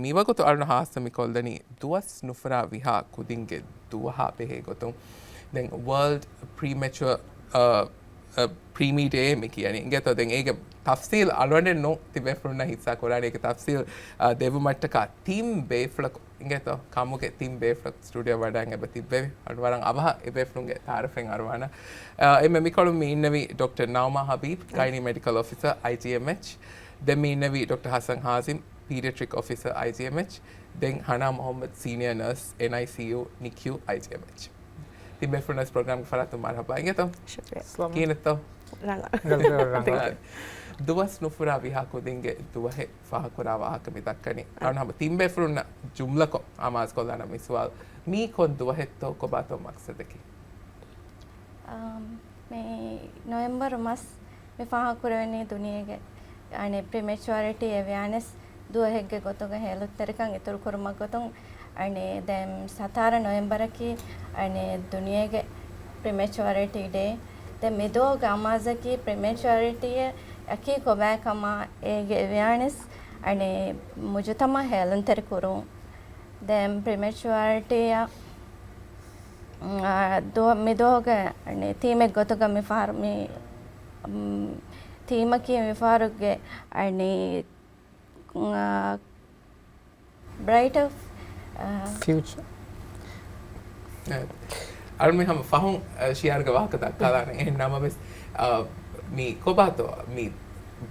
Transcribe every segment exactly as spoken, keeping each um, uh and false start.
މިވަގުތު އަޅުން ހާއްސަ މި ކޮށްލަނީ ދުވަސް ނުފުރާ ވިހާ ކުދިންގެ ދުވަހާ ބެހޭ ގޮތުން. ދެން ވަރލްޑް ޕްރީމެޗުއަ، ޕްރީމީ ޑޭ މި ކިޔަނީ އިނގޭތޯ. ދެން އޭގެ ތަފްސީލް އަޅުގަނޑެއް ނޫން ތިބޭފުޅުންނަށް ހިއްސާ ކުރާނީ. އޭގެ ތަފްސީލް އަ، ދެއްވުމަށްޓަކާ ތިން ބޭފުޅަކު އިނގޭތޯ، ކަމުގެ ތިން ބޭފުޅަކު ސްޓޫޑިއޯ ވަޑައިގެން އެބަ ތިއްބެވި. އަޅުން ވަރަށް އަވަހަށް އެ ބޭފުޅުންގެ ތައާރަފެއް އަރުވާނަ. އ، އެންމެ މިކޮޅުން މި އިންނެވީ ޑޮކްޓަރ ނައުމާ ހަބީބް، ގައިނީ މެޑިކަލް އޮފިސަރ، އައިޖީއެމްއެޗް. ދެން މި އިންނެވީ ޑޮކްޓަރ ހަސަން ހާޒިމް، ޕީޑިއެޓްރިކް އޮފިސަރ، އައިޖީއެމްއެޗް. ދެން ހަނާ މުހައްމަދް، ސީނިއަރ ނަރސް، އެންއައިސީޔޫ، ނިކިޔޫ، އައިޖީއެމްއެޗް. ތިން ބޭފުޅުންނަށް ޕްރޮގްރާމްގެ ފަރާތުން މަރުހަބާ. އިނގޭތޯ؟ ޝުކްރިޔާ. ކިހިނެއްތޯ؟ ރަނގަޅު. ރަނގަޅު. ދުވަސް ނުފުރާ ވިހާ ކުދިންގެ ދުވަހެއް ފާހަގަކުރާ ވާހަކަ މި ދައްކަނީ. އަޅުން ހަމަ ތިން ބޭފުޅުންނަށް ޖުމްލަކޮށް އާމާޒްކޮށްލާނަން މި ސުވާލު. މީ ކޮން ދުވަހެއްތޯ، ކޮބާތޯ މަޤްޞަދަކީ؟ އާ، މި ނޮވެމްބަރު މަސް މި ފާހަގަކުރެވެނީ ދުނިޔޭގެ، އަނެއް، ޕްރިމެޗުއަރިޓީ އެވެއާނެސް ދުވަހެއްގެ ގޮތުގަ ހޭލުންތެރިކަން އިތުރުކުރުމަށް ގޮތުން، އަނެއް، ދެން ސަތާރަ ނޮވެމްބަރަކީ، އަނެއް، ދުނިޔޭގެ ޕްރިމެޗުއަރިޓީ ޑޭ. ދެން މިދުވަހުގެ އަމާޒަކީ ޕްރިމެޗުއަރިޓީއަކީ ކޮބާކަމާ އޭގެ އެވެއާނެސް، އަނެއް، މުޖުތަމަޢަށް ހޭލުންތެރިކުރުން. ދެން ޕްރިމެޗުއަރިޓީއަށް، އާ، ދުވަ-، މިދުވަހުގެ ތީމެއް ގޮތުގަ މިފަހަރު މި، މް، ތީމަކީ މިފަހަރުގެ، އަނެއް، އާ، ބްރައިޓަރ، އާ، ފިއުޗަރ. އަޅުމެން ހަމަ ފަހުން، އަ، ޝިއާރުގެ ވާހަކަ ދައްކާލާނެ. އެހެން ނަމަވެސް، އަ، މި ކޮބާތޯ މި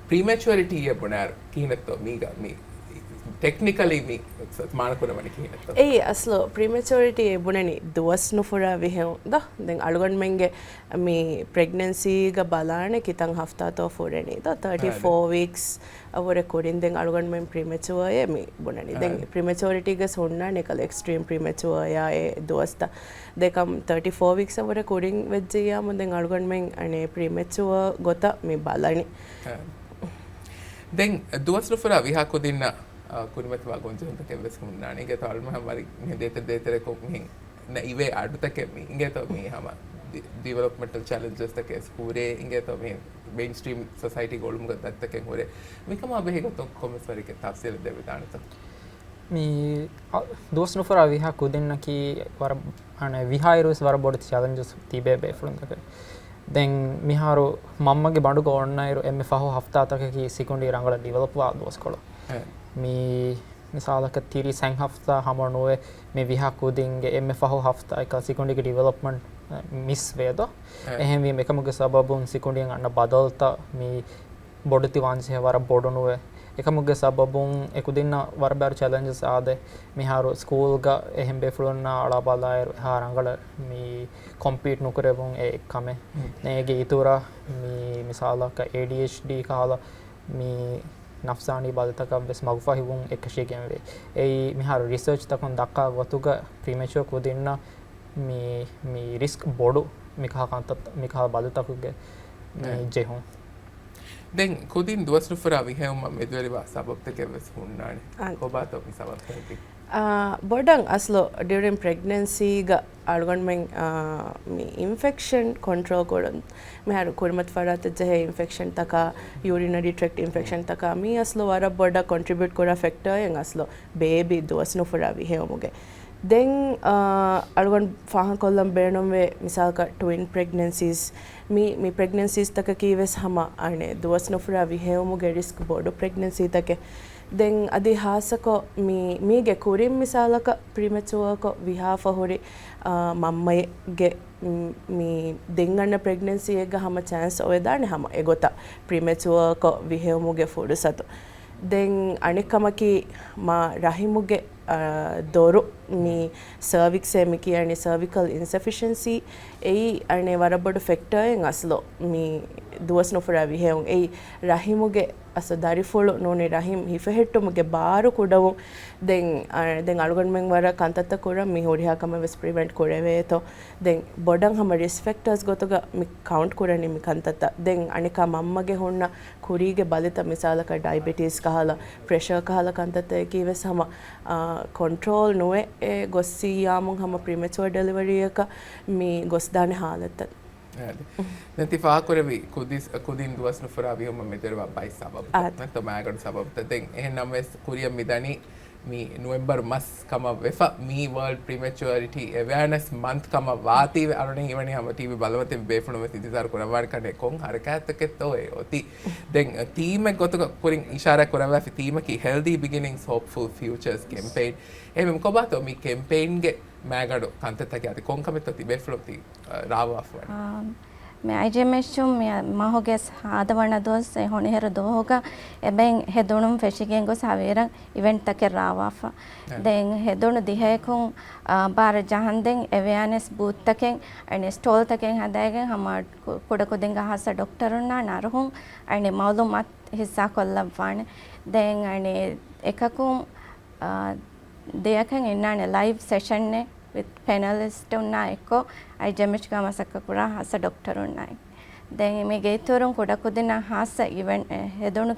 ޕްރީމެޗުއަރިޓީއޭ ބުނާއިރު ކިހިނެއްތޯ މީގަ މި ޓެކްނިކަލީ މި މާނަކުރައްވަނީ ކިހިނެއްތޯ؟ އެއީ އަސްލު ޕްރީމެޗުއަރިޓީއޭ ބުނަނީ ދުވަސް ނުފުރާ ވިހެއުން ދޯ. ދެން އަޅުގަނޑުމެންގެ މި ޕްރެގްނެންސީގަ ބަލާނެ ކިތަން ހަފްތާތޯ ފުރެނީ ދޯ. ތާޓީ ފޯ ވީކްސް އަށްވުރެ ކުރިން ދެން އަޅުގަނޑުމެން ޕްރީމެޗުއަރއޭ މި ބުނަނީ. ދެން ޕްރީމެޗުއަރިޓީގަސް ހުންނާނެ އެކަލަ އެކްސްޓްރީމް ޕްރީމެޗުއަރއާ އެ ދުވަސްތައް. ދެކަމް ތާޓީ ފޯ ވީކްސް އަށްވުރެ ކުރިން ވެއްޖެއްޔާމު ދެން އަޅުގަނޑުމެން އަނެއް ޕްރީމެޗުއަރ ގޮތަށް މި ބަލަނީ. އާ. ދެން ދުވަސް ނުފުރާ ވިހާ ކުދިންނަށް، އާ، ކުރިމަތިވާ ގޮންޖެހުންތަކެއް ވެސް ހުންނާނެ. އިނގޭތޯ އަޅުމެން ވަރި ދޭތެރެ ދޭތެރެކޮށް މިހެން ނައިވޭ އަޑުތަކެއް މި އިނގޭތޯ މީ ހަމަ ޑި-، ޑިވެލޮޕްމެންޓަލް ޗެލެންޖަސްތަކެއް ހުރޭ އިނގޭތޯ މީ މެއިންސްޓްރީމް ސޮސައިޓީގެ އުޅުމުގަ ދަތިތަކެއް ހުރޭ. މިކަމާ ބެހޭ ގޮތުން ކޮންމެސް ވަރެއްގެ ތަފްސީލެއް ދެވިދާނެތޯ؟ މި، އަ، ދުވަސް ނުފުރާ ވިހާ ކުދިންނަކީ ވަރަށް، އަނެއް، ވިހާއިރުވެސް ވަރަށް ބޮޑު ޗެލެންޖަސް ތިބޭ ބޭފުޅުންތަކެއް. ދެން މިހާރު މަންމަގެ ބަނޑުގަ އޮންނައިރު އެންމެ ފަހު ހަފްތާތަކަކީ ސިކުނޑީ ރަނގަޅަށް ޑިވެލޮޕްވާ ދުވަސްކޮޅު. އެ. މި މިސާލަކަށް ތިރީސް ހަފްތާ ހަމަ ނުވެ، މި ވިހާ ކުދިންގެ އެންމެ ފަހު ހަފްތާއަކަށް ސިކުނޑީގެ ޑިވެލޮޕްމަންޓް މިސް ވޭ ދޯ. އެ. އެހެންވީމަ އެކަމުގެ ސަބަބުން ސިކުނޑިއަށް އަންނަ ބަދަލުތައް މި ބޮޑުތި ވާންޖެހޭ ވަރަށް ބޮޑު ނުވޭ. އެކަމުގެ ސަބަބުން އެކުދިންނަށް ވަރަށް ބާރު ޗެލެންޖަސް އާދޭ. މިހާރު ސްކޫލްގަ އެހެން ބޭފުޅުންނާ އަޅާ ބަލާއިރު އެހާ ރަނގަޅަށް މި ކޮމްޕީޓް ނުކުރެވުން އެއް ކަމެއް. އޭގެ އިތުރަށް މި މިސާލަކަށް އޭޑީއެޗްޑީ ކަހަލަ މި ނަފްސާނީ ބަލިތަކަށް ވެސް މަގުފަހިވުން އެއްކަށީގެންވޭ. އެއީ މިހާރު ރިސާޗްތަކުން ދައްކާ ގޮތުގަ ޕްރީމެޗުއަ ކުދިންނަށް މި، މި ރިސްކް ބޮޑު މިކަހަލަ ކަންތައް، މިކަހަލަ ބަލިތަކުގެ މި ޖެހުން. ދެން ކުދިން ދުވަސް ނުފުރާ ވިހެއުމަށް މެދުވެރިވާ ސަބަބުތަކެއް ވެސް ހުންނާނެ. ކޮބާތޯ މި ސަބަބުތަކަކީ؟ އާ، ބޮޑަށް އަސްލު ޑިއުރިން ޕްރެގްނެންސީގަ އަޅުގަނޑުމެން، އާ، މި އިންފެކްޝަން ކޮންޓްރޯލް ކުރަން މިހާރު ކުރިމަތި ފަރާތަށް ޖެހޭ އިންފެކްޝަންތަކާ، ޔޫރިނަރީ ޓްރެކްޓް އިންފެކްޝަންތަކާ މީ އަސްލު ވަރަށް ބޮޑަށް ކޮންޓްރިބިއުޓް ކުރާ ފެކްޓަރއެއް އަސްލު ބޭބީ ދުވަސް ނުފުރާ ވިހެއުމުގެ. ދެން، އާ، އަޅުގަނޑު ފާހަގަކޮށްލަން ބޭނުންވޭ މިސާލަކަށް ޓްވިން ޕްރެގްނެންސީސް، މި، މި ޕްރެގްނެންސީސްތަކަކީ ވެސް ހަމަ އަނެއް ދުވަސް ނުފުރާ ވިހެއުމުގެ ރިސްކް ބޮޑު ޕްރެގްނެންސީތަކެއް. ދެން އަދި ހާއްސަކޮށް މި، މީގެ ކުރިން މިސާލަކަށް ޕްރިމެޗުއަކޮށް ވިހާފަ ހުރި، އާ، މަންމައެއްގެ މި ދެން އަންނަ ޕްރެގްނެންސީއެއްގަ ހަމަ ޗާންސް އޮވެދާނެ ހަމަ އެގޮތަށް ޕްރިމެޗުއަކޮށް ވިހެއުމުގެ ފުރުސަތު. ދެން އަނެއް ކަމަކީ މާ ރަހިމުގެ، އާ، ދޮރު މި ސާވިކްސޭ މި ކިޔަނީ ސާވިކަލް އިންސަފިޝެންސީ އެއީ އަނެއް ވަރަށް ބޮޑު ފެކްޓަރއެއް އަސްލު މި ދުވަސް ނުފުރާ ވިހެއުން އެއީ ރަހިމުގެ އަސް ދަރިފުޅު ނޫނީ ރަހިމް ހިފެހެއްޓުމުގެ ބާރު ކުޑަވުން. ދެން، އަ، ދެން އަޅުގަނޑުމެން ވަރަށް ކަންތައްތައް ކުރަން މި ހުރިހާ ކަމެއް ވެސް ޕްރިވެންޓް ކުރެވޭތޯ. ދެން ބޮޑަށް ހަމަ ރިސްކް ފެކްޓާސް ގޮތުގަ މި ކައުންޓް ކުރަނީ މި ކަންތައްތައް. ދެން އަނެއްކާ މަންމަގެ ހުންނަ ކުރީގެ ބަލިތައް މިސާލަކަށް ޑައިބެޓީސް ކަހަލަ، ޕްރެޝަރ ކަހަލަ ކަންތައްތަކަކީ ވެސް ހަމަ، އާ، ކޮންޓްރޯލް ނުވެ އެ ގޮއްސިއްޔާމުން ހަމަ ޕްރިމެޗުއަ ޑެލިވަރީއަކަށް މި ގޮސްދާނެ ހާލަތްތައް. އާދެ. ދެން ތި ފާހަގަކުރެއްވި ކުދިސް-، ކުދިން ދުވަސް ނުފުރާ ވިހެއުމަށް މެދުވެރިވާ ބައެއް ސަބަބުތައް އާދެ. ނަތްތަ މާގަނޑު ސަބަބުތައް. ދެން އެހެން ނަމަވެސް ކުރިއަށް މި ދަނީ މި ނުވެމްބަރު މަސް ކަމަށް ވެފަ، މީ ވަރލްޑް ޕްރިމެޗުއަރިޓީ އެވެއާނެސް މަންތް ކަމަށް ވާތީވެ، އަޅުގަނޑަށް ހީވަނީ ހަމަ ޓީވީ ބަލަމަތި ބޭފުޅުން ވެސް އިންތިޒާރު ކުރައްވާނެ ކަންނޭ ކޮން ހަރަކާތްތަކެއްތޯ އެ އޮތީ. ދެން ތީމެއް ގޮތުގަ ކުރިން އިޝާރާތް ކުރައްވާފި ތީމަކީ ހެލްދީ ބިގިނިންގްސް ހޯޕްފުލް ފިއުޗާސް ކެމްޕެއިން. އެހެންވީމަ ކޮބާތޯ މި ކެމްޕެއިންގެ މާގަނޑު ކަންތައްތަކެއް އަދި ކޮން ކަމެއްތޯ ތިބޭފުޅުން ތި ރާވާފަވަނީ؟ އާ، މި އައިޖެމެޝުން މި މަހުގެ ހާދަވަނަ ދުވަސް އެ ހޮނިހެރު ދުވަހުގަ އެބައިން ހެދުނުން ފެށިގެން ގޮސް ހަވީރަށް އިވެންޓްތަކެއް ރާވާފަ. އެ. ދެން ހެދުނު ދިހަޔަކުން، އާ، ބާރަށް ޖަހަންދެން އެވެއާނެސް ބޫތްތަކެއް، އަނެ ސްޓޯލްތަކެއް ހަދައިގެން ހަމަ ކު-، ކުޑަކުދިންގެ ހާއްސަ ޑޮކްޓަރުންނާ ނަރުހުން އަނެ މައުލޫމާތު ހިއްސާކޮށްލައްވާނެ. ދެން އަނެ އެކަކުން، އާ، ދެއަކަށް އިންނާނެ ލައިވް ސެޝަންއެއް ވިތް ޕެނަލިސްޓުންނާ އެއްކޮށް އައިޖެމެޝްގަ މަސައްކަތްކުރާ ހާއްސަ ޑޮކްޓަރުންނާއި. ދެން މި ގެއިތުރުން ކުޑަކުދިންނަށް ހާއްސަ އިވެންޓް ހެދުނު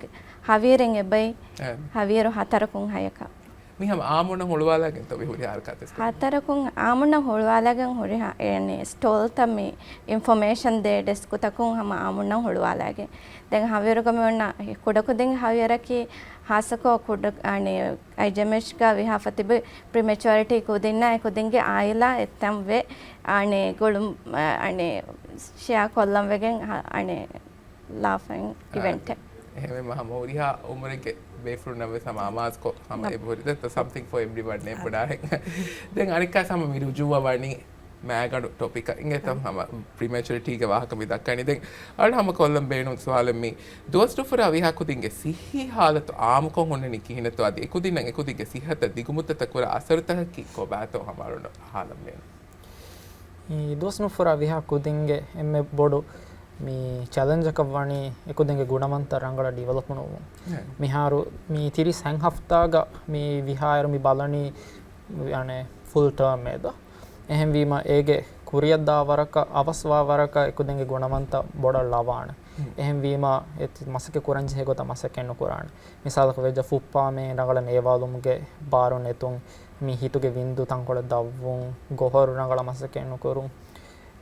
ހަވީރެއް އެބައި އެ. ހަވީރު ހަތަރަކުން ހަޔަކަށް. މި ހަމަ އާމުންނަށް ހުޅުވާލައިގެންތޯ މި ހުރި ހަރަކާތެއް؟ ހަތަރަކުން އާމުންނަށް ހުޅުވާލައިގެން ހުރި ހަ-، އެ، ސްޓޯލްތައް މި އިންފޮމޭޝަން ދޭ ޑެސްކުތަކުން ހަމަ އާމުންނަށް ހުޅުވާލައިގެން. ދެން ހަވީރުގަ މި އޮންނަ ކުޑަކުދިން ހަވީރަކީ ހާއްސަކޮށް ކުޑަ-، އަނެ އައިޖެމެޝްގަ ވިހާފަ ތިބި ޕްރިމެޗުއަރިޓީ ކުދިންނާ އެ ކުދިންގެ އާއިލާ އެއްތަން ވެ، އަނެ ގުޅުން، އަނެ ޝެއާ ކޮށްލަން ވެގެން ހަ-، އަނެ ލާފައިން އާ، އިވެންޓެއް. އެހެންވީމަ ހަމަ ހުރިހާ އުމުރެއްގެ ބޭފުޅުންނަށް ވެސް ހަމަ އަމާޒުކޮށް ހަމަ ނަ- އެބަހުރި. ސަމްތިން ފޯ އެވްރިވަން އާ. ބޮޑާހެން. ދެން އަނެއްކާ ހަމަ މި ރުޖޫވަ ވަނީ މާގަނޑު ޓޮޕިކަށް އިނގޭތޯ ހަމަ ޕްރިމެޗުއަރިޓީގެ ވާހަކަ މި ދައްކަނީ. ދެން އަޅު ހަމަ ކޮށްލަން ބޭނުން ސުވާލެއް މީ ދުވަސް ނުފުރާ ވިހާ ކުދިންގެ ސިއްހީ ހާލަތު އާއްމުކޮށް ހުންނަނީ ކިހިނެއްތޯ އަދި އެކުދިންނަށް އެކުދިންގެ ސިއްހަތަށް ދިގުމުއްދަތަށް ކުރާ އަސަރުތަކަކީ ކޮބާތޯ ހަމަ އަޅުގަނޑު އަހާލަން ބޭނުން. މި ދުވަސް ނުފުރާ ވިހާ ކުދިންގެ އެންމެ ބޮޑު މި ޗެލެންޖަކަށް ވަނީ އެކުދިންގެ ގުނަވަންތަ ރަނގަޅަށް ޑިވެލޮޕް ނުވުން. މިހާރު މި ތިރީސް ހަތް ހަފްތާގަ މި ވިހާއިރު މި ބަލަނީ އަނެ ފުލް ޓާމް އެދަ. އެހެންވީމަ އޭގެ ކުރިއަށްދާ ވަރަކަށް އަވަސްވާ ވަރަކަށް އެކުދިންގެ ގުނަވަންތަ ބޮޑަށް ލަވާނެ. އެހެންވީމަ އެ މަސައްކަތް ކުރަންޖެހޭ ގޮތަށް މަސައްކަތް ނުކުރާނެ. މިސާލަކަށް ވެއްޖެ ފުއްޕާމެއިން ރަނގަޅަށް ނޭވާލުމުގެ ބާރު ނެތުން، މި ހިތުގެ ވިންދު ތަންކޮޅެއް ދަށްވުން، ގޮހޮރު ރަނގަޅަށް މަސައްކަތް ނުކުރުން.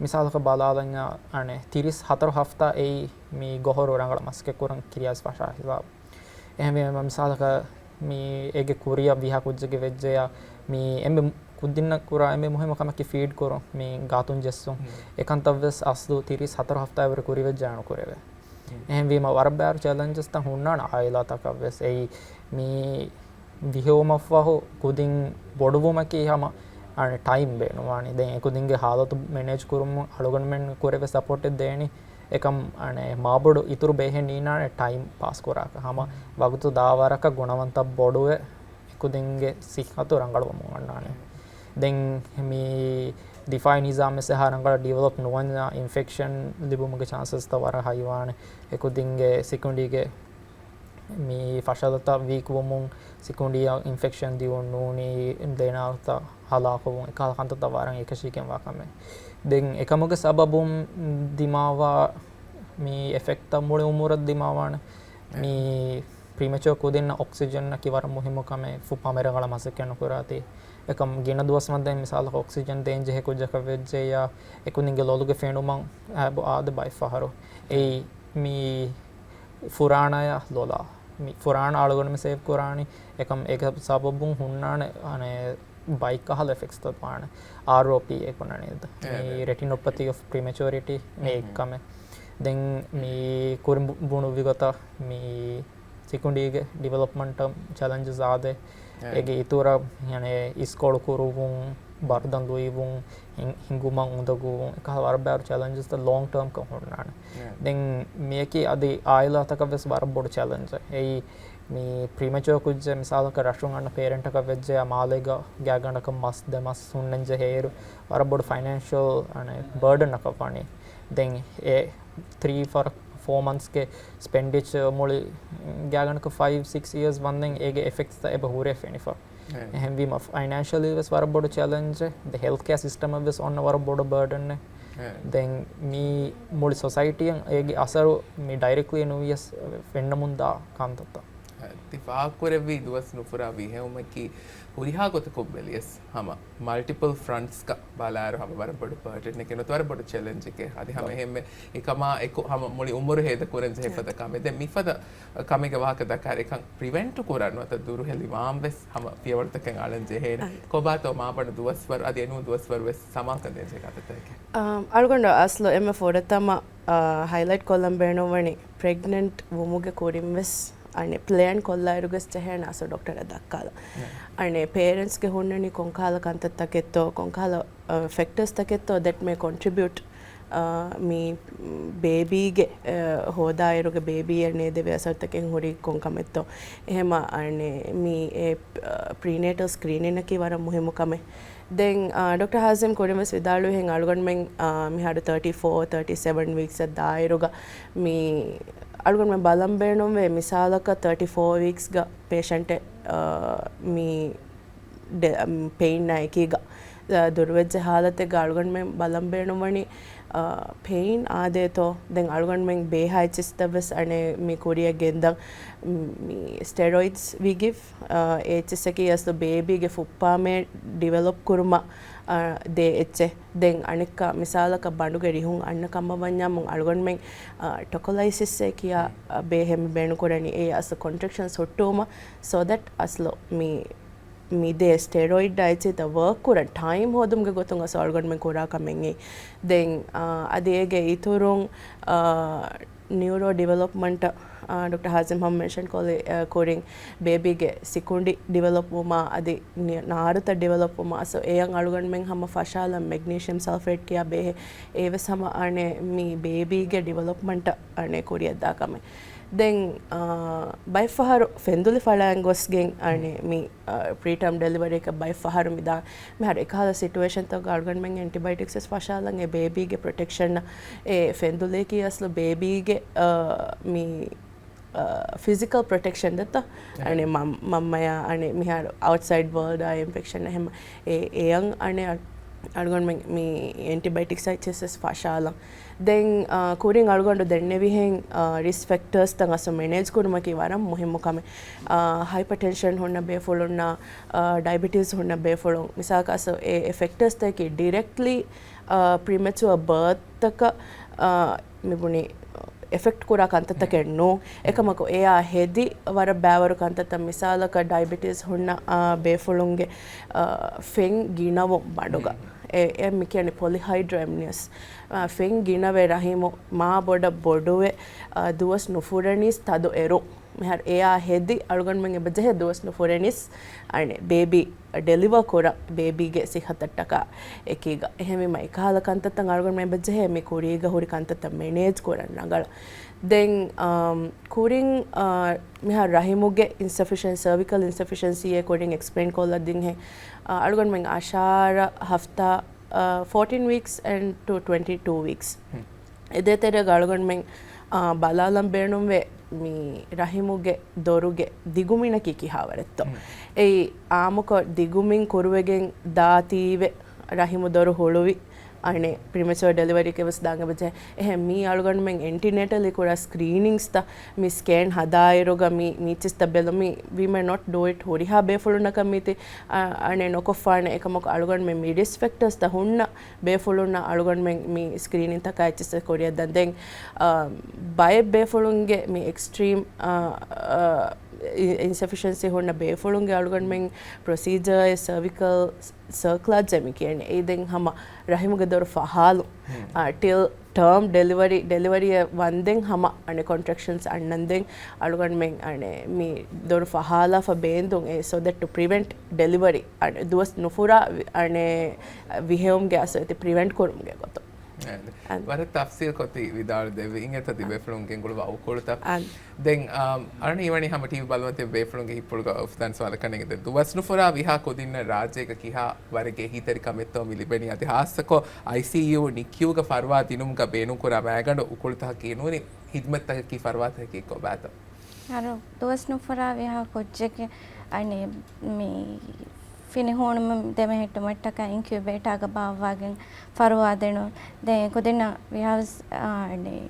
މިސާލަކަށް ބަލާލަންޏާ އަނެ ތިރީސް ހަތަރު ހަފްތާ އެއީ މި ގޮހޮރު ރަނގަޅަށް މަސައްކަތް ކުރަން ކިރިޔާސް ފަށާ ހިސާބު. އެހެންވީމަ މިސާލަކަށް މި އޭގެ ކުރިއަށް ވިހާ ކުއްޖެއްގެ ވެއްޖެޔާ މި އެންމެ ކުދިންނަށް ކުރާ އެންމެ މުހިއްމު ކަމަކީ ފީޑް ކުރުން، މި ގާތުން ޖެއްސުން. އެކަންތައްވެސް އަސްލު ތިރީސް ހަތަރު ހަފްތާއަށްވުރެ ކުރިވެއްޖެ ނުކުރެވޭ. އެހެންވީމަ ވަރަށް ބާރު ޗެލެންޖަސްތައް ހުންނާނެ އާއިލާތަކަށްވެސް. އެއީ މި ވިހެއުމަށްފަހު ކުދިން ބޮޑުވުމަކީ ހަމަ އަނެ ޓައިމް ބޭނުންވާނީ. ދެން އެކުދިންގެ ހާލަތު މެނޭޖް ކުރުމުން އަޅުގަނޑުމެން ކުރެވޭ ސަޕޯޓެއް ދޭނީ. އެކަމް އަނެ މާބޮޑު އިތުރު ބޭހެއް ނީނާނެ ޓައިމް ޕާސް ކުރާކަށް. ހަމަ ވަގުތު ދާ ވަރަކަށް ގުނަވަންތައް ބޮޑުވެ އެކުދިންގެ ސިއްހަތު ރަނގަޅުވަމުން އަންނާނެ. ދެން މި ދިފާއީ ނިޒާމް ވެސް އެހާ ރަނގަޅަށް ޑިވެލޮޕް ނުވަންޏާ އިންފެކްޝަން ލިބުމުގެ ޗާންސަސްތައް ވަރަށް ހައިވާނެ. އެކުދިންގެ ސިކުނޑީގެ މި ފަށަލަތައް ވީކް ވުމުން، ސިކުނޑީއަށް އިންފެކްޝަން ދިއުން ނޫނީ، ދެނާރުތައް ހަލާކުވުން، އެކަހަލަ ކަންތައްތައް ވަރަށް އެކަށީގެންވާ ކަމެއް. ދެން އެކަމުގެ ސަބަބުން ދިމާވާ މި އެފެކްޓްތައް މުޅި އުމުރަށް ދިމާވާނެ. މި ޕްރިމެޗުއަރ ކުދިންނަށް އޮކްސިޖަންއަކީ ވަރަށް މުހިއްމު ކަމެއް. ފުއްޕާމެ ރަނގަޅަށް މަސައްކަތް ނުކުރާތީ. އެކަމް ގިނަ ދުވަސް ވަންދެން މިސާލަކަށް އޮކްސިޖަން ދޭން ޖެހޭ ކުއްޖަކަށް ވެއްޖެއްޔާ، އެކުދިންގެ ލޮލުގެ ފެނުމަށް އާބު އާދެ ބައެއް ފަހަރު. އެއީ މި ފުރާނަޔާ ލޮލާ. މި ފުރާނަ އަޅުގަނޑުމެން ސޭވް ކުރާނީ. އެކަމް އޭގެ ސަބަބުން ހުންނާނެ އަނެ ބައެއް ކަހަލަ އެފެކްޓްސްތައް ވާނެ. އާރްއޯޕީ އެކު ނަނީ. މި ރެޓިނޮޕަތީ އޮފް ޕްރިމެޗުއަރިޓީ މި އެއްކަމެއް. ދެން މި ކުރިން ބު-، ބުނުއްވި ގޮތަށް މި ސިކުނޑީގެ ޑިވެލޮޕްމަންޓަށް ޗެލެންޖަސް އާދޭ. އޭގެ އިތުރަށް އިސްކޮޅު ކުރުވުން، ބަރުދަން ލުއިވުން، ހިން-، ހިނގުމަށް އުނދަގޫވުން، އެކަހަލަ ވަރަށް ބާރު ޗެލެންޖަސްތައް ލޯންގް ޓާމްކަން ހުންނާނެ. ދެން މިއަކީ އަދި އާއިލާތަކަށް ވެސް ވަރަށް ބޮޑު ޗެލެންޖެއް. އެއީ މި ޕްރިމެޗުއަރ ކުއްޖެއް މިސާލަކަށް ރަށުން އަންނަ ޕޭރެންޓަކަށް ވެއްޖެޔާ މާލޭގަ ގާގަނޑަކަށް މަސް ދެ މަސް ހުންނަން ޖެހޭއިރު ވަރަށް ބޮޑު ފައިނޭންޝަލް ބާޑަންއަކަށް ވަނީ. ދެން އެ ތްރީ ފޯ މަންތްސްގެ ސްޕެންޑިޗަރ މުޅި ގާގަނޑަކަށް ފައިވް ސިކްސް އިޔާސް ވަންދެން އޭގެ އެފެކްޓްސްތައް އެބަ ހުރޭ ފެނިފަ. އެހެންވީމަ ފައިނޭންޝަލީ ވެސް ވަރަށް ބޮޑު ޗެލެންޖެއް. ދެ ހެލްތް ކެއާ ސިސްޓަމަށް ވެސް އޮންނަ ވަރަށް ބޮޑު ބާޑަނެއް. ދެން މި މުޅި ސޮސައިޓީއަށް އޭގެ އަސަރު މި ޑައިރެކްޓްލީ ނުވިޔަސް ފެންނަމުންދާ ކަންތައްތައް. ތި ފާހަގަކުރެއްވީ ދުވަސް ނުފުރާ ވިހެއުމަކީ ހުރިހާ ގޮތަކުން ބެލިޔަސް ހަމަ މަލްޓިޕަލް ފްރަންޓްސްގަ ބަލާއިރު ހަމަ ވަރަށް ބޮޑު ބަރޑެނެއް ނުވަތަ ވަރަށް ބޮޑު ޗެލެންޖެކޭ. އަދި ހަމަ އެހެންމެ އެކަމާ އެކު ހަމަ މުޅި އުމުރު ހޭދަ ކުރަން ޖެހޭ ފަދަ ކަމެއް. ދެން މިފަދަ ކަމެއްގެ ވާހަކަ ދައްކާއިރު އެކަން ޕްރިވެންޓް ކުރަން ނުވަތަ ދުރުހެލިވާން ވެސް ހަމަ ފިޔަވަޅުތަކެއް އަޅަން ޖެހޭނެ. ކޮބާތޯ މާބަނޑު ދުވަސްވަރު އަދި އެނޫން ދުވަސްވަރު ވެސް ސަމާލުކަން ދޭން ޖެހޭ ކަންތައްތަކެއް؟ އަޅުގަނޑު އަސްލު އެންމެ ފުރަތަމަ ހައިލައިޓް ކޮށްލަން ބޭނުންވަނީ ޕްރެގްނެންޓް ވުމުގެ ކުރިން ވެސް އަނެއް ޕްލޭން ކޮށްލާއިރުގެސް ޖެހޭނެ އަސްލު ޑޮކްޓަރަށް ދައްކާލަ. އަނެއް ޕޭރެންޓްސްގެ ހުންނަނީ ކޮންކަހަލަ ކަންތައްތަކެއްތޯ ކޮންކަހަލަ ފެކްޓަރސްތަކެއްތޯ that may contribute މި ބޭބީގެ ހޯދާއިރުގެ ބޭބީއަށް ނޭދެވޭ އަސަރުތަކެއް ހުރީ ކޮން ކަމެއްތޯ. އެހެމަ އަނެއް މި ޕްރީނޭޓަލް ސްކްރީނިންއަކީ ވަރަށް މުހިއްމު ކަމެއް. ދެން ޑޮކްޓަރ ހާޒިމް ކުރިން ވެސް ވިދާޅުވިހެން އަޅުގަނޑުމެން މިހާރު ތާޓީ ފޯ، ތާޓީ ސެވަން ވީކްސްއަށް ދާއިރުގަ މި އަޅުގަނޑުމެން ބަލަން ބޭނުންވޭ މިސާލަކަށް ތާޓީ ފޯ ވީކްސްގަ ޕޭޝަންޓެއް މި ޑެ- ޕެއިންއާ އެކީގަ ދުރުވެއްޖެ ހާލަތެއްގަ އަޅުގަނޑުމެން ބަލަން ބޭނުންވަނީ ޕެއިން އާދޭތޯ. ދެން އަޅުގަނޑުމެން ބޭހާ އެއްޗިސްތައް ވެސް އަނެއް މި ކުރިއަށް ގެންދަން މި ސްޓެރޮއިޑްސް ވި ގިވް އެއްޗިސްއަކީ އަސްލު ބޭބީގެ ފުއްޕާމޭ ޑިވެލޮޕް ކުރުމަށް ދޭ އެއްޗެއް. ދެން އަނެއްކާ މިސާލަކަށް ބަނޑުގެ ރިހުން އަންނަ ކަމަށް ވަންޏާމު އަޅުގަނޑުމެން ޓޮކޮލައިސިސްއޭ ކިޔާ ބޭހެއް މި ބޭނުންކުރަނީ. އެ އަސްލު ކޮންޓްރެކްޝަންސް ހުއްޓުވުމަށް. ސޯ ދެޓް އަސްލު މި މިދޭ ސްޓެރޮއިޑް އެއްޗިތައް ވަރކް ކުރަން ޓައިމް ހޯދުމުގެ ގޮތުން އަސްލު އަޅުގަނޑުމެން ކުރާ ކަމެއް. ދެން އަދި އޭގެ އިތުރުން ނިއުރޯ ޑިވެލޮޕްމަންޓަށް ޑޮކްޓަރ ހާޒިމް ހަމަ މެންޝަން ކޮށްލި ކުރިން ބޭބީގެ ސިކުނޑި ޑިވެލޮޕް ވުމާ އަދި ނާރުތައް ޑިވެލޮޕް ވުމާ އަސްލު އެޔަށް އަޅުގަނޑުމެން ހަމަ ފަށާލަން މެގްނީޝިއަމް ސަލްފޭޓް ކިޔާ ބޭހެއް. އެވެސް ހަމަ އަނެއް މި ބޭބީގެ ޑިވެލޮޕްމަންޓަށް އަނެއް ކުރިއަށްދާ ކަމެއް. ދެން ބައެއްފަހަރު ފެންދުލި ފަޅާން ގޮސްގެން އަނެއް މި ޕްރީޓާމް ޑެލިވަރީއަކަށް ބައެއްފަހަރު މިދާ މިހާރު އެކަހަލަ ސިޓުއޭޝަންތަކުގަ އަޅުގަނޑުމެން އެންޓިބަޔޮޓިކްސް ވެސް ފަށާލަން އެ ބޭބީގެ ޕްރޮޓެކްޝަން އެ ފެންދުލިއަކީ އަސްލު ބޭބީގެ މި ފިޒިކަލް ޕްރޮޓެކްޝަން ދެއްތަ؟ އަނެ މަ- މަންމަޔާ އަނެ މިހާރު އައުޓްސައިޑް ވޯލްޑާ އިންފެކްޝަން އެހެމަ އެ އެޔަން އަނެ އަ- އަޅުގަނޑުމެން މި އެންޓިބަޔޮޓިކްސް އެއްޗެސް ވެސް ފަށާލަން. ދެން ކުރިން އަޅުގަނޑު ދެންނެވިހެން ރިސްކް ފެކްޓާސްތައް އަސްލު މެނޭޖް ކުރުމަކީ ވަރަށް މުހިއްމު ކަމެއް. ހައިޕަޓެންޝަން ހުންނަ ބޭފުޅުންނާ ޑައިބެޓީސް ހުންނަ ބޭފުޅުން މިސާލަކަށް އަސްލު އެ އެ ފެކްޓާސްތަކީ ޑިރެކްޓްލީ ޕްރިމެޗުއަ ބާތަކަށް މިބުނި އެފެކްޓް ކުރާ ކަންތައްތަކެއް ނޫން. އެކަމަކު އެޔާ ހެދި ވަރަށް ބައިވަރު ކަންތައްތައް މިސާލަކަށް ޑައިބެޓީސް ހުންނަ ބޭފުޅުންގެ ފެން ގިނަވުން ބަނޑުގަ އެ މި ކިޔަނީ ޕޮލިހައިޑްރޯއެމްނިއަސް. ފެން ގިނަވެ ރަހިމު މާ ބޮޑަށް ބޮޑުވެ ދުވަސް ނުފުރެނީސް ތަދު އެރު. މިހާރު އެޔާ ހެދި އަޅުގަނޑުމެން އެބަޖެހޭ ދުވަސް ނުފުރެނީސް އަނެ ބޭބީ ޑެލިވަރ ކުރަން ބޭބީގެ ސިއްހަތަށްޓަކާ އެކީގަ. އެހެންވީމަ އެކަހަލަ ކަންތައްތައް އަޅުގަނޑުމެން އެބަޖެހޭ މި ކުރީގަ ހުރި ކަންތައްތައް މެނޭޖް ކުރަން ރަނގަޅަށް. ދެން ކުރިން މިހާރު ރަހިމުގެ އިންސަފިޝަން ސަރވިކަލް އިންސަފިޝަންސީއޭ ކުރިން އެކްސްޕްލެއިން ކޮށްލަ ދިންހެން އަޅުގަނޑުމެން އަށާރަ ހަފްތާ ފޯޓީން ވީކްސް އެންޑް ޓު ޓްވެންޓީ ޓޫ ވީކްސް. އެދޭތެރޭގަ އަޅުގަނޑުމެން ބަލާލަން ބޭނުންވޭ މި ރަހިމުގެ ދޮރުގެ ދިގުމިނަކީ ކިހާވަރެއްތޯ. އެއީ އާއްމުކޮށް ދިގުމިން ކުރުވެގެން ދާތީވެ ރަހިމު ދޮރު ހުޅުވި އަނެއް ޕްރިމެޗުއަ ޑެލިވަރީއެއް ވެސް ދާން އެބަޖެހޭ. އެހެން މީ އަޅުގަނޑުމެން އެންޓިނޭޓަލީ ކުރާ ސްކްރީނިންގްސްތައް މި ސްކޭން ހަދާއިރުގަ މި މީޗިސްތައް ބެލުން މި ވީ މެ ނޮޓް ޑޫ އިޓް ހުރިހާ ބޭފުޅުންނަކަށް މީތި އަނެއް ނުކޮށްފާނެ. އެކަމަކު އަޅުގަނޑުމެން މި ރިސްކް ފެކްޓާސްތައް ހުންނަ ބޭފުޅުންނަށް އަޅުގަނޑުމެން މި ސްކްރީނިންތަކާ އެއްޗިސް ކުރިއަށްދަން. ދެން ބައެއް ބޭފުޅުންގެ މި އެކްސްޓްރީމް އިންސަފިޝަންސީ ހުންނަ ބޭފުޅުންގެ އަޅުގަނޑުމެން ޕްރޮސީޖާއެއް ސަރވިކަލް ސަރކްލާޖް މި ކިޔަނީ. އެއީ ދެން ހަމަ ރަހިމުގެ ދޮރު ފަހާލު ޓިލް ޓާމް ޑެލިވަރީ، ޑެލިވަރީއަށް ވަންދެން ހަމަ އަނެއް ކޮންޓްރެކްޝަންސް އަންނަންދެން އަޅުގަނޑުމެން އަނެއް މި ދޮރު ފަހާލާފަ ބޭންދުން އެ ސޯ ދެޓް ޓު ޕްރިވެންޓް ޑެލިވަރީ އަނެއް ދުވަސް ނުފުރާ އަނެއް ވިހެއުމުގެ އަސް އެތި ޕްރިވެންޓް ކުރުމުގެ ގޮތުން. ވަރަށް ތަފްސީލް ކޮށް ތި ވިދާޅު ދެއްވި އިނގޭތޯ ތި ބޭފުޅުން ގެންގުޅުވާ އުކުޅުތައް. ދެން އަން އަޅަނީ ވަނީ ހަމަ ޓީވީ ބަލަމަތި ބޭފުޅުންގެ ހިތްޕުޅުގަ އުފްދާން ސުވާލަކަށް ނެގެން ދެން ދުވަސް ނުފުރާ ވިހާ ކުދިންނަށް ރާއްޖޭގަ ކިހާ ވަރެއްގެ އެހީތެރިކަމެއްތޯ މި ލިބެނީ؟ އަދި ހާއްސަކޮށް އައިސީޔޫ ނިކިޔޫގަ ފަރުވާ ދިނުމުގަ ބޭނުންކުރާ މައިގަނޑު އުކުޅުތަކަކީ ނޫނީ ހިދުމަތްތަކަކީ ފަރުވާތަކަކީ ކޮބާތޯ؟ އަރު ދުވަސް ނުފުރާ ވިހާ ކުއްޖެއްގެ އަނެއް މި ފިނި ހޫނުމަށް ދެމެހެއްޓުމަށްޓަކާ އިންކިއުބޭޓާގަ ބާއްވާގެން ފަރުވާ ދެނުން. ދެން ކުދިންނަށް ވިހާވެސް އަނެއް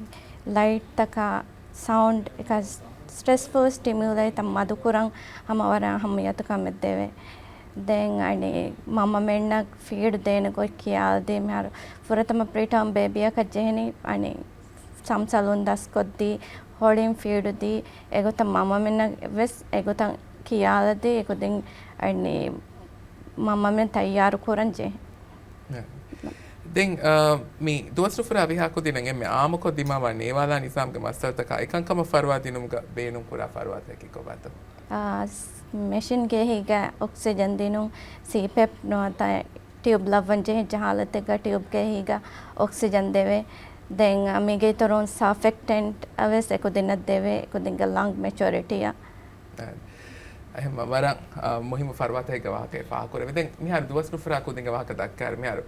ލައިޓްތަކާ ސައުންޑް އެކަސް ސްޓްރެސްފުލް ސްޓިމިއުލައިތައް މަދުކުރަން ހަމަ ވަރަށް އަހައްމިޔަތު ކަމެއް ދެވޭ. ދެން އަނެއް މަންމަމެންނަށް ފީޑް ދޭނެ ގޮތް ކިޔާލަދީ، މިހާރު ފުރަތަމަ ޕްރީޓާމް ބޭބީއަކަށް ޖެހެނީ އަނެއް ސަމްސަލުން ދަސްކޮށްދީ، ހޮޅިން ފީޑު ދީ، އެގޮތަށް މަންމަމެންނަށް ވެސް އެގޮތަށް ކިޔާލަދީ، އެކުދިން އަނެއް މަންމަމެން ތައްޔާރު ކުރަން ޖެހޭ. ދެން، އާ، މި ދުވަސް ނުފުރާ ވިހާ ކުދިންނަށް އެންމެ އާއްމުކޮށް ދިމާވާ ނޭވާލާ ނިޒާމްގެ މައްސަލަތަކާ އެކަންކަމަށް ފަރުވާ ދިނުމުގަ ބޭނުން ކުރާ ފަރުވާތަކަކީ ކޮބާތޯ؟ އާ، މެޝިންގެ އެހީގަ އޮކްސިޖަން ދިނުން، ސީޕެޕް ނުވަތަ ޓިއުބް ލައްވަން ޖެހިއްޖެ ހާލަތެއްގަ ޓިއުބްގެ އެހީގަ އޮކްސިޖަން ދެވޭ. ދެން މީގެ އިތުރުން ސާފެކްޓެންޓް ވެސް އެކުދިންނަށް ދެވޭ، އެކުދިންގެ ލަންގް މެޗުއަރިޓީއަށް. އެހެން ވަރަށް، އާ، މުހިއްމު ފަރުވާތަކެއްގެ ވާހަކައެއް ފާހަގަކުރެވި. ދެން މިހާރު ދުވަސް ނުފުރާ ކުދިންގެ ވާހަކަ ދައްކާއިރު މިހާރު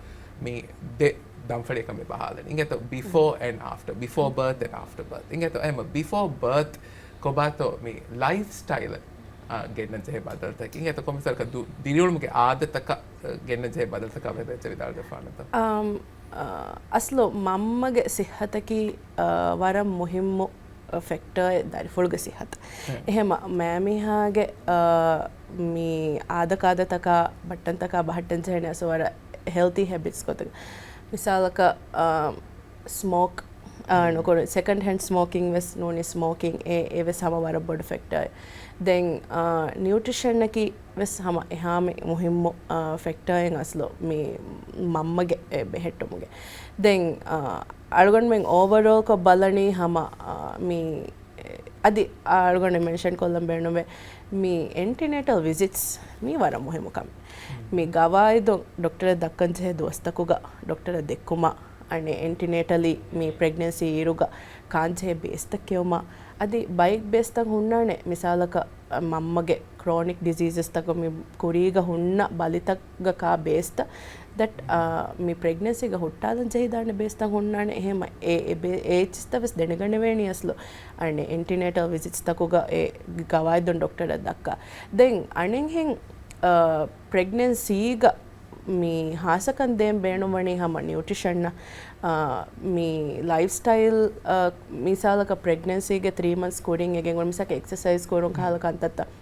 މި ދެ ދަންފަޅިއަކަށް މި ބަހާލަނީ. އިނގޭތޯ، ބިފޯ އެންޑް އާފްޓަ، ބިފޯ ބާތް އެންޑް އާފްޓަ ބާތް. އިނގޭތޯ، އެހެން ބިފޯ ބާތް ކޮބާތޯ މި ލައިފް ސްޓައިލަށް، އާ، ގެންނަން ޖެހޭ ބަދަލުތަކެއް. އިނގޭތޯ، ކޮންމެސް ވަރަކަށް ދިރިއުޅުމުގެ އާދަތަކަށް، އާ، ގެންނަން ޖެހޭ ބަދަލުތަކާ ބެހޭ ވިދާޅުވެފާނެތޯ؟ އަމް، އާ، އަސްލު މަންމަގެ ސިއްހަތަކީ، އާ، ވަރަށް މުހިއްމު ފެކްޓަރެއް ދަރިފުޅުގެ ސިއްހަތަށް. އެހެމަ މައިމީހާގެ، އާ، މި އާދަކާދަތަކާ ބައްޓަންތަކާ ބަހައްޓަން ޖެހޭނެ އަސްލު ވަރަށް ހެލްތީ ހެބިޓްސް ގޮތުގަ. މިސާލަކަށް، އާ، ސްމޯކް، އާ، ނުކުރުން. ސެކަންޑް ހޭންޑް ސްމޯކިން ވެސް ނޫނީ ސްމޯކިން އެ، އެ ވެސް ހަމަ ވަރަށް ބޮޑު ފެކްޓަރެއް. ދެން، އާ، ނިއުޓްރިޝަނަކީ ވެސް ހަމަ އެހާމެ މުހިއްމު، އާ، ފެކްޓަރެއް އަސްލު މި މަންމަގެ އެ ބެހެއްޓުމުގެ. ދެން، އާ، އަޅުގަނޑުމެން އޯވަރޯލްކޮށް ބަލަނީ ހަމަ، އާ، މި އަދި އަޅުގަނޑު މެންޝަން ކޮށްލަން ބޭނުންވޭ، މި އެންޓިނޭޓަލް ވިޒިޓްސް މީ ވަރަށް މުހިއްމު ކަމެއް. މި ގަވާއިދުން ޑޮކްޓަރަށް ދައްކަން ޖެހޭ ދުވަސްތަކުގަ ޑޮކްޓަރަށް ދެއްކުމަށް، އަނެއް އެންޓިނޭޓަލީ މި ޕްރެގްނެންސީ އިރުގަ ކާންޖެހޭ ބޭސްތައް ކެއުމަށް، އަދި ބައެއް ބޭސްތައް ހުންނާނެ، މިސާލަކަށް މަންމަގެ ކްރޯނިކް ޑިޒީޒަސްތަކުން މި ކުރީގަ ހުންނަ ބަލިތަކުގަ ކާ ބޭސްތައް ދެޓް، އާ، މި ޕްރެގްނެންސީގަ ހުއްޓާލަން ޖެހިދާނެ ބޭސްތައް ހުންނާނެ. އެހެމަ އެ، އެ ބޭ-، އެ އެއްޗިސްތައް ވެސް ދެނެގަނެވޭނީ އަސްލު އަނެއް އެންޓިނޭޓަލް ވިޒިޓްސްތަކުގަ އެ ގަވާއިދުން ޑޮކްޓަރަށް ދައްކާ. ދެން އަނެއްހެން، އާ، ޕްރެގްނެންސީގަ މި ހާއްސަކަން ދޭން ބޭނުންވަނީ ހަމަ ނިއުޓްރިޝަންއަށް، އާ، މި ލައިފް ސްޓައިލް، އާ، މިސާލަކަށް ޕްރެގްނެންސީގެ ތްރީ މަންތްސް ކުރިން އެގެން މިސާލަކަށް އެކްސަސައިޒް ކުރުން ކަހަލަ ކަންތައްތައް.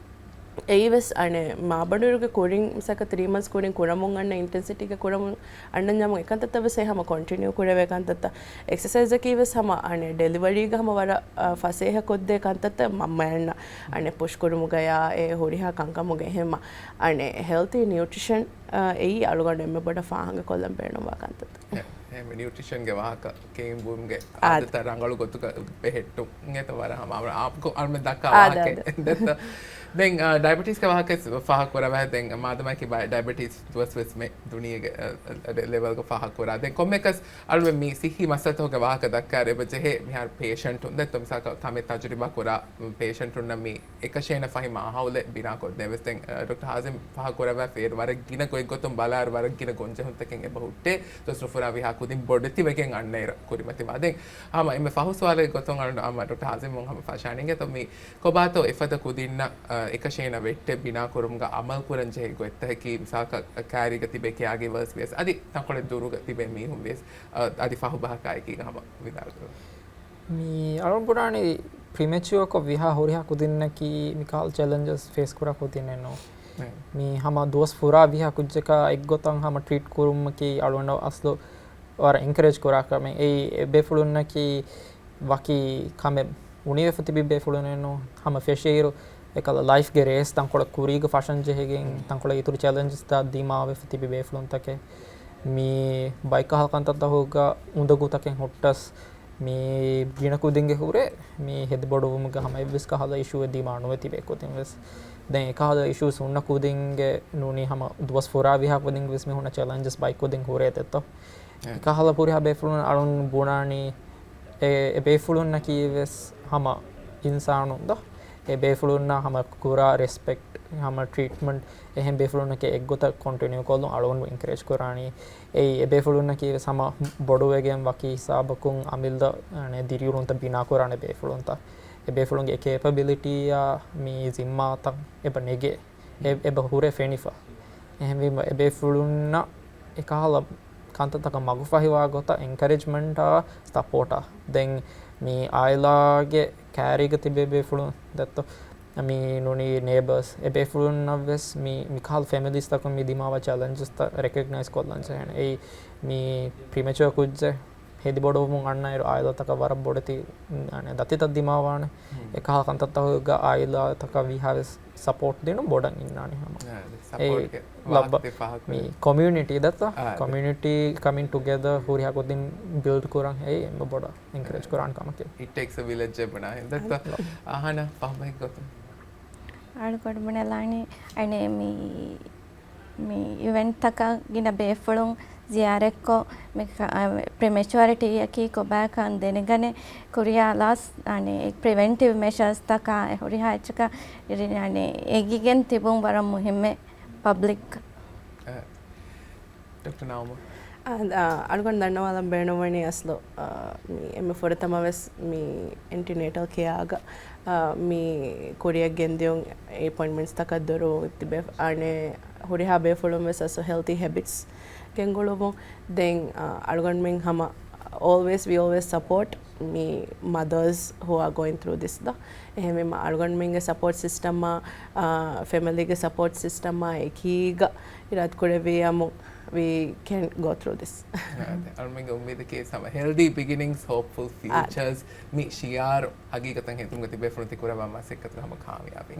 އެއީ ވެސް އަނެއް މާބަނޑުއިރުގެ ކުރިން މިސާލަކަށް ތްރީ މަންތްސް ކުރިން ކުރަމުން އަންނަ އިންޓެންސިޓީގަ ކުރަމުން އަންނަންޏާމު އެކަންތައްތައް ވެސް އެ ހަމަ ކޮންޓިނިއު ކުރެވޭ ކަންތައްތައް. އެކްސަސައިޒަކީ ވެސް ހަމަ އަނެއް ޑެލިވަރީގަ ހަމަ ވަރަށް، އަ، ފަސޭހަ ކޮށްދޭ ކަންތައްތައް މަންމަޔަންނަށް އަނެއް ޕުޝް ކުރުމުގަޔާ އެ ހުރިހާ ކަންކަމުގަ އެހެމަ އަނެއް ހެލްތީ ނިއުޓްރިޝަން، އަ، އެއީ އަޅުގަނޑު އެންމެ ބޮޑަށް ފާހަގަ ކޮށްލަން ބޭނުންވާ ކަންތައްތައް. އެ، އެ، ނިއުޓްރިޝަންގެ ވާހަކަ ކެއިން ބުމްގެ އާދަ. އާދަތައް ރަނގަޅު ގޮތުގަ ބެހެއްޓުން. އިނގޭތޯ ވަރަށް ހަމަ އަޅު، އާ، އަޅުމެން ދައްކާ އާދަ، ވާހަކަ. އާދަ. ދެން، އާ، ޑައިބެޓީސްގެ ވާހަކަ ފާހަގަ ކުރައްވާ ދެން މާދަމާއަކީ ބައި-، ޑައިބެޓީސް ދުވަސް ވެސް މެ ދުނިޔޭގެ، އަ، އަ، ލެވެލްގަ ފާހަގަ ކުރާ. ދެން ކޮންމެއަކަސް އަޅުމެން މި ސިއްހީ މައްސަލަތަކުގެ ވާހަކަ ދައްކާ އެބަ ޖެހޭ މިހާރު ޕޭޝަންޓުން ދެން ތޮ މިސާލަކަށް ކަމެއް ތަޖުރިބާ ކުރާ ޕޭޝަންޓުންނަށް މި އެކަށޭނަ ފަހި މާހައުލެއް ބިނާކޮށްދޭން ވެސް. ދެން، އަ، ޑޮކްޓަރ ހާޒިމް ފާހަގަ ކުރައްވާފައި ވަރަށް ގިނަ ގޮތްގޮތުން ބަލާއިރު ވަރަށް ގިނަ ގޮންޖެހުންތަކެއް އެބަ ހުއްޓޭ. ދުވަސް ނުފުރާ ވިހާ ކުދިން ބޮޑެތިވެގެން އަންނައިރަށް ކުރިމަތިވާ. ދެން ހަމަ އެންމެ ފަހު ސުވާލެއް ގޮތުން އަޅު އާމަ ޑޮކްޓަރ ހާޒިމް ހަމަ ފަށާނީ އިނގޭތޯ މި ކޮބާތޯ އެފަދަ ކުދިންނަށް، އަ، އެކަށޭނަ ވެއްޓެއް ބިނާކުރުމުގަ އަމަލު ކުރަން ޖެހޭ ގޮތްތަކަކީ މިސާލަކަށް ކައިރީގަ ތިބޭ ކެއާގިވަރސް ވިޔަސް އަދި ތަންކޮޅެއް ދުރުގަ ތިބޭ މީހުން ވިޔަސް، އަ، އަދި ފަހު ބަހަކާ އެކީގަ ހަމަ ވިދާޅު ކުރަން. މި އަޅުން ބުނާނީ ޕްރިމެޗުއަކޮށް ވިހާ ހުރިހާ ކުދިންނަކީ މިކަހަލަ ޗެލެންޖަސް ފޭސް ކުރާ ކުދިންނެއް ނޫން. މި ހަމަ ދުވަސް ފުރާ ވިހާ ކުއްޖަކާ އެއްގޮތަށް ހަމަ ޓްރީޓް ކުރުމަކީ އަޅުގަނޑަށް އަސްލު ވަރަށް އެންކަރޭޖް ކުރާ ކަމެއް. އެއީ އެބޭފުޅުންނަކީ ވަކި ކަމެއް ބުނިވެފަ ތިބި ބޭފުޅުންނެއް ނޫން. ހަމަ ފެށިއިރު އެކަލަ ލައިފްގެ ރޭސް ތަންކޮޅެއް ކުރީގަ ފަށަން ޖެހިގެން ތަންކޮޅެއް އިތުރު ޗެލެންޖަސްތައް ދިމާވެފަ ތިބި ބޭފުޅުންތަކެއް. މި ބައިކަހަލަ ކަންތައްތަކުގަ އުނދަގޫތަކެއް ހުއްޓަސް މި ގިނަ ކުދިންގެ ހުރެ މި ހެދިބޮޑުވުމުގެ ހަމަ އެއްވެސް ކަހަލަ އިޝޫއެއް ދިމާ ނުވެ ތިބޭ ކުދިން ވެސް. ދެން އެކަހަލަ އިޝޫސް ހުންނަ ކުދިންގެ ނޫނީ ހަމަ ދުވަސް ފުރާ ވިހާ ކުދިން ވެސް މި ހުންނަ ޗެލެންޖަސް ބައި ކުދިން ހުރޭ ދެއްތޯ. އެ. އެކަހަލަ ހުރިހާ ބޭފުޅުން އަޅުން ބުނާނީ އެ، އެ ބޭފުޅުންނަކީ ވެސް ހަމަ އިންސާނުން ދޯ. އެ ބޭފުޅުންނަށް ހަމަ ކުރާ ރެސްޕެކްޓް، ހަމަ ޓްރީޓްމަންޓް، އެހެން ބޭފުޅުންނަކީ އެއްގޮތަށް ކޮންޓިނިއު ކޮށްލުން އަޅުގަނޑު އެންކަރޭޖް ކުރާނީ. އެއީ އެ ބޭފުޅުންނަކީ ވެސް ހަމަ ބޮޑުވެގެން ވަކި ހިސާބަކުން އަމިއްލަ، އަނެއް ދިރިއުޅުންތައް ބިނާކުރާނެ ބޭފުޅުންތައް. އެ ބޭފުޅުންގެ ކޭޕަބިލިޓީއާ މި ޒިންމާތައް އެބަ ނެގޭ. އެ، އެބަ ހުރެ ފެނިފަ. އެހެންވީމަ އެ ބޭފުޅުންނަށް އެކަހަލަ ކަންތައްތަކަށް މަގުފަހިވާ ގޮތަށް އެންކަރޭޖްމަންޓާ ސަޕޯޓާ. ދެން މި އާއިލާގެ ކައިރީގަ ތިބޭ ބޭފުޅުން ދައްތޯ، މި ނޫނީ ނޭބަރސް އެ ބޭފުޅުންނަށް ވެސް މި، މިކަހަލަ ފެމިލީސްތަކުން މި ދިމާވާ ޗެލެންޖަސްތައް ރެކޮގްނައިޒް ކޮށްލަން ޖެހޭނެ. އެއީ މި ޕްރިމެޗުއަ ކުއްޖެއް ހެދި ބޮޑުވުމުން އަންނައިރު އާއިލާތަކަށް ވަރަށް ބޮޑެތި، އަނެ، ދަތިތައް ދިމާވާނެ. އެކަހަލަ ކަންތައްތަކުގަ އާއިލާތަކަށް ވީހާވެސް ސަޕޯޓް ދިނުން ބޮޑަށް އިންނާނެ ހަމަ. އާ، އެ ސަޕޯޓްގެ ލައްބަ ވާހަކަތައް ފާހަގަ މި ކޮމިއުނިޓީ ދައްތޯ، އާ، ކޮމިއުނިޓީ ކަމިން ޓުގެދަ ހުރިހާ ގޮތިން ބިލްޑް ކުރަން އެއީ އެންމެ ބޮޑަށް އެންކަރޭޖް ކުރާނެ ކަމަކީ. It takes a village އެބުނާ ދައްތޯ. އާ، އަހަނަ ފަހުމެއް ގޮތުން. އަޅުގަޑު ބުނެލާނީ އަނެ މި، މި އިވެންޓްތަކަށް ގިނަ ބޭފުޅުން ޒިޔާރަތްކޮށް، މި ކަ-، އަ، ޕްރިމެޗުއަރިޓީއަކީ ކޮބާކަން ދެނެގަނެ، ކުރިޔާ ލާސް، އަނެ، ޕްރިވެންޓިވް މެޝާސްތަކާ އެ ހުރިހާ އެއްޗަކަށް އިރި-، އަނެ، އެގިގެން ތިބުން ވަރަށް މުހިއްމެ ޕަބްލިކް. އެ، ޑޮކްޓަރ ނައުމު. އަ، އަ، އަޅުގަނޑު ދަންނަވާލަން ބޭނުންވަނީ އަސްލު، އަ، މި އެންމެ ފުރަތަމަ ވެސް މި އެންޓިނޭޓަލް ކެއާގަ، އަ، މި ކުރިއަށް ގެންދިޔުން އެޕޮއިންޓްމަންޓްސްތަކަށް ދުރުވުން ތިބެ-، އަނެ ހުރިހާ ބޭފުޅުން ވެސް އަސްލު ހެލްތީ ހެބިޓްސް ގެންގުޅުވުން. ދެން، އަ، އަޅުގަނޑުމެން ހަމަ always, we always support މި mothers who are going through this ދޯ. އެހެންވީމަ އަޅުގަނޑުމެންގެ ސަޕޯޓް ސިސްޓަމާ، އާ، ފެމިލީގެ ސަޕޯޓް ސިސްޓަމާ އެކީގަ އިރާދަކުރެއްވިޔަމު we can go through this. އާ، އަޅުމެންގެ އުއްމީދަކީ ހަމަ healthy beginnings, hopeful futures. މި ޝިއާރު ހަގީގަތަށް ހިނދުމުގަ ތިބޭފުޅުން ތި ކުރައްވާ މަސައްކަތުގަ ހަމަ ކާމިޔާބީ.